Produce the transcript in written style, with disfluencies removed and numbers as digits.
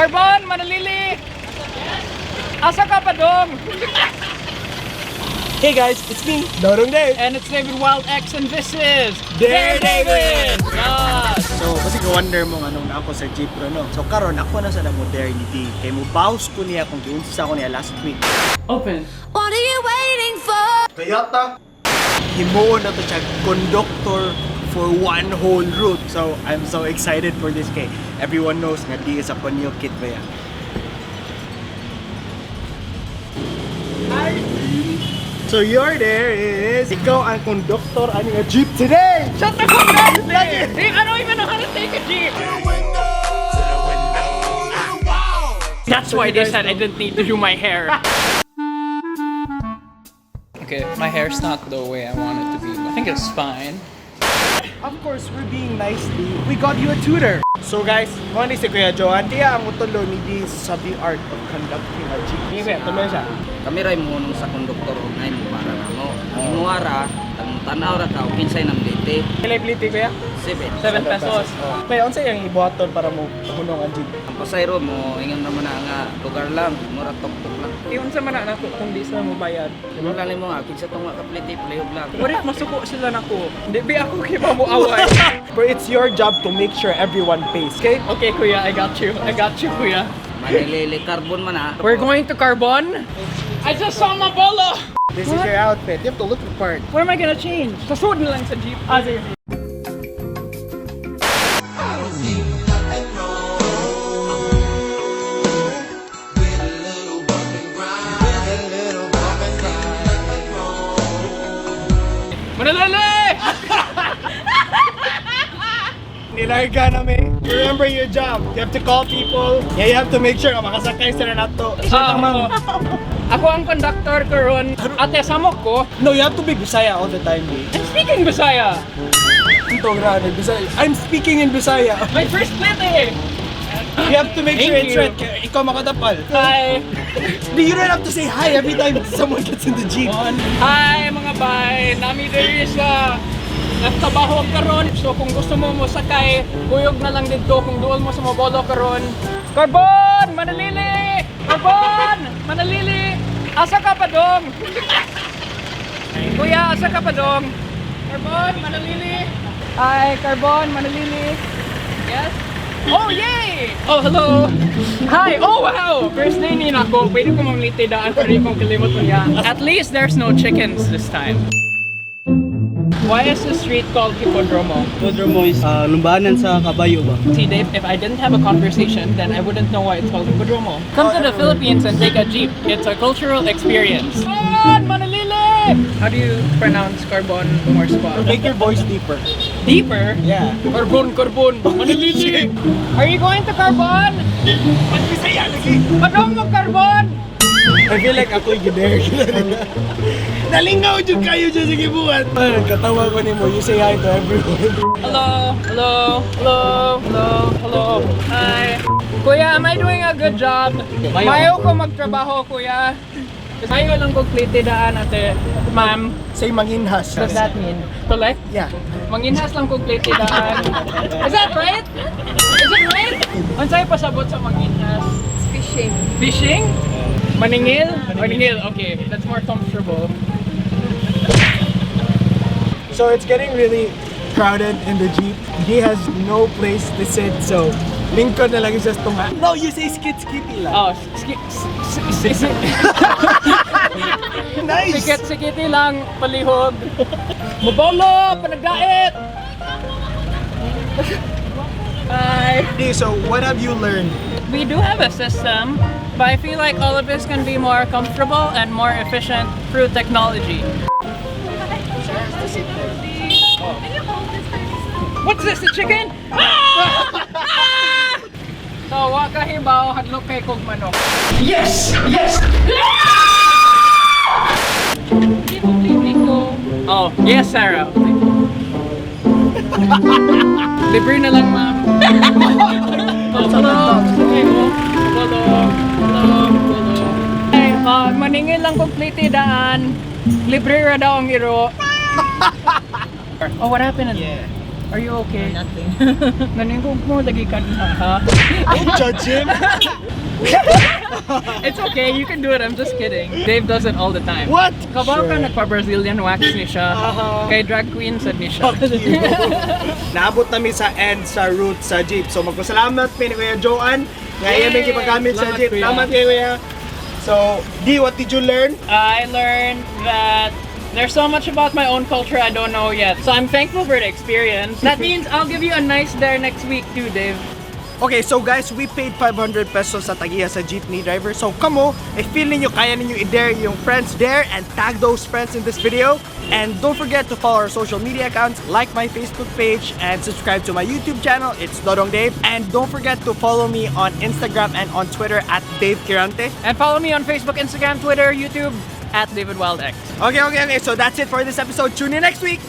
Carbon, Manalili! Asa ka pa dong? Hey guys, it's me, Dodong Dave. And it's David Wild X and this is Dare David! Yes! So, kasi wonder mo anong na ako sa jeep ro, no? So, karon ako na sa na modernity. Kay mo bounce ko niya kung giunsa ko niya last week. Open. What are you waiting for? Toyota. Himuon na to siya conductor for one whole route. So, I'm so excited for this kay everyone knows nga di is a new kit ba yan. So you're there is ikaw ang conductor ani nga jeep today. Shut the fuck up! Hey, I don't even know how to take a jeep! That's why they said I didn't need to do my hair. Okay, my hair's not the way I want it to be. I think it's fine. Of course, we're being nicely. We got you a tutor. So guys, mo ni si Kuya Johan. Iya ang utulo ni di sa the art of conducting a jeep. Sige, kuya, tuloy siya. Kami ray mo nung sa konduktor og nay mo para namo. Ang imuara, tang tanaw ra ka og kinsay namliti. Pila pliti, kuya? 7. 7 pesos. Oh. Kuya, unsa yung ibuhaton para mo hunong ang jeep? Ang pasayro mo ingon naman na nga lugar lang, mura tuktok lang. Iyon sa man na kung di sila mobayad. Wala nimo nga kinsa tong nga kapliti palihog lang. What if masuko sila nako? Di ba ako kiba mo away? But it's your job to make sure everyone pays, okay? Okay, kuya, I got you. I got you, kuya. Manilili carbon man ha. We're going to Carbon. I just saw my bolo. This is your outfit. You have to look the part. What am I gonna change? Sasud na lang sa jeep. Ah, sige. Manalali! Nilarga na me. Remember your job. You have to call people. Yeah, you have to make sure nga makasakay sila nato. Ah, ako ang conductor karon. Ate, samok ko. No, you have to be Bisaya all the time, eh. I'm speaking Bisaya. Ito, grabe. Bisaya. I'm speaking in Bisaya. My first split eh. You have to make sure Thank it's you. right. Kaya ikaw makadapal. Hi. You don't have to say hi every time someone gets in the jeep. Hi mga bay! Nami diri sa nagtrabaho karon. So kung gusto mo mo sakay, kuyog na lang didto kung duol mo sa mabolo karon. Carbon! Manalili! Carbon! Manalili! Asa ka pa dong? Kuya, asa ka pa dong? Carbon, Manalili! Hi, Carbon, Manalili! Yes? Oh, yay! Oh, hello! Hi! Oh, wow! First day ni nako. Pwede ko mamlite daan pero kong kalimot ko niya. At least there's no chickens this time. Why is the street called Hippodromo? Hippodromo is lumbanan sa kabayo ba? See, Dave, if I didn't have a conversation, then I wouldn't know why it's called Hippodromo. Come to the Philippines and take a jeep. It's a cultural experience. Carbon! Manalili! How do you pronounce carbon more spot? Make your voice deeper. Deeper? Yeah. Carbon, carbon! Manalili! Are you going to Carbon? Bisaya lagi. Padong mo Carbon! I feel like ako'y gider. Nalingaw jud kayo dyan sa gibuhat. Parang katawa ko nimo, you say hi to everyone. Hello, hello, hello, hello, hello. Hi. Kuya, am I doing a good job? Mayo ko magtrabaho, kuya. Mayo lang ko klite daan, ate. Ma'am, Say manginhas. what does that mean? Collect? Yeah. Manginhas lang ko klite daan. Is that right? Is it right? Unsay pasabot sa manginhas? Fishing. Fishing? Maningil? Maningil, okay. That's more comfortable. So it's getting really crowded in the jeep. He has no place to sit, so lingkod na lang siya sa tunga. No, you say skit skitty lang. Oh, ski, s- s- s- Nice! Sikit sikiti lang, palihog. Mabolo, panagdait! Hi. Okay, so what have you learned? We do have a system, but I feel like all of this can be more comfortable and more efficient through technology. Can you hold this for me? What's this, a chicken? Ah! Ah! So, wa ka hibaw, hadlok kay kog manok. Yes! Yes! Oh, yes, Sarah. Libre na lang, ma'am. Oh, hello. Okay, oh. Hello. Hello. Hello. Hey, maningil lang kog plate daan. Libre ra daw ang iro. Oh, what happened? Yeah. Are you okay? Nothing. Naningkong mo lagi ka na, ha? Don't judge him. It's okay, you can do it. I'm just kidding. Dave does it all the time. What? Kabaw ka, nagpa-Brazilian wax ni siya. Kay drag queen sad ni siya. Fuck you. Naabot nami sa end sa route sa jeep. So magpasalamat mi ni Kuya Joan nga iya may Yay! gipagamit sa Salamat, jeep. Kuya. Salamat kay Kuya. So, D, what did you learn? I learned that there's so much about my own culture I don't know yet. So I'm thankful for the experience. That means I'll give you a nice dare next week too, Dave. Okay, so guys, we paid 500 pesos sa tag-iya sa jeepney driver. So kamo, if feel ninyo kaya ninyo i-dare yung friends there and tag those friends in this video. And don't forget to follow our social media accounts, like my Facebook page, and subscribe to my YouTube channel. It's Dodong Dave. And don't forget to follow me on Instagram and on Twitter @DaveKirante. And follow me on Facebook, Instagram, Twitter, YouTube at David Wild X. Okay. So that's it for this episode. Tune in next week.